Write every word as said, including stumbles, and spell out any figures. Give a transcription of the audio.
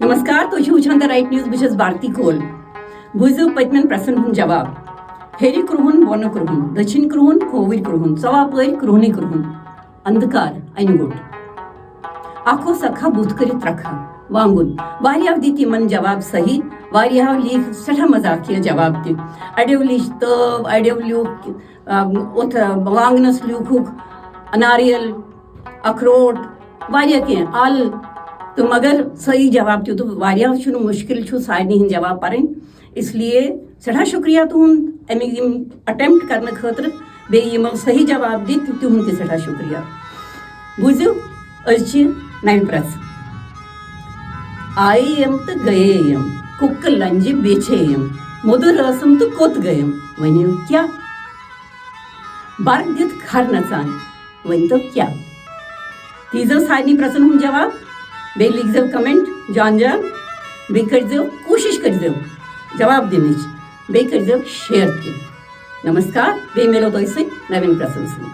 نمسکار، تُہۍ چھِو وٕچھان The Right News، بہٕ چھَس بھارتی کول۔ بوٗزِو پٔتمٮ۪ن پرٛژھن ہُنٛد جواب۔ ہیٚرِ کرٛہُن، بۄنہٕ کرٛہُن، دٔچھِنۍ کرٛہُن، کھووٕرۍ کرٛہُن، ژۄوا پٲرۍ کرٛہُنٕے کرٛہُن۔ اندکار، انہِ گوٚٹ۔ اکھ اوس اکھا بُتھ کٔرِتھ ترکھا، وانگُن۔ واریاہو دِتۍ یِمن جواب صحیح، واریاہو لیٖکھ سٮ۪ٹھاہ مزاقیہ جواب تہِ۔ اڑیو لیٖچھ تٲو، اڑیو لیوٗکھ، آ، اوٚتھ، آ، وانگنس لیوٗکھُکھ اناریل، اخروٹ، واریاہ کینٛہہ، ال۔ تہٕ مگر صحیح جواب تہِ، تہٕ واریاہو چھُنہٕ مُشکِل چھُ سارنٕے ہِنٛدۍ جواب پرٕنۍ۔ اس لیے سٮ۪ٹھاہ شُکریہ تُہُنٛد اَمِکۍ یِم اٹیمپٹ کرنہٕ خٲطرٕ، بیٚیہِ یِمو صحیح جواب دِتۍ تِہُنٛد تہِ سٮ۪ٹھاہ شُکریہ۔ بوٗزِو، أزۍ چھِ نَوِ پرٛژھ۔ آیے یِم تہٕ گٔیے یِم، کُکہٕ لنجہِ بیچھے یِم، مۄدُر ٲسٕم تہٕ کوٚت گٔیِم، ؤنِو کیٛاہ؟ بر دِتھ کھر نژان، ؤنۍ تو کیٛاہ؟ دیٖزیو سارنٕے پرٛژھن ہُنٛد جواب، بیٚیہِ لیٖکھزیو کمنٹ جان جان، بیٚیہِ کٔرۍزیو، کوٗشِش کٔرۍزیو جواب دِنٕچ، بیٚیہِ کٔرۍزیو شیئر تہِ۔ نمسکار، بیٚیہِ میلو تۄہہِ سۭتۍ نوٮ۪ن پرٛژھن سۭتۍ۔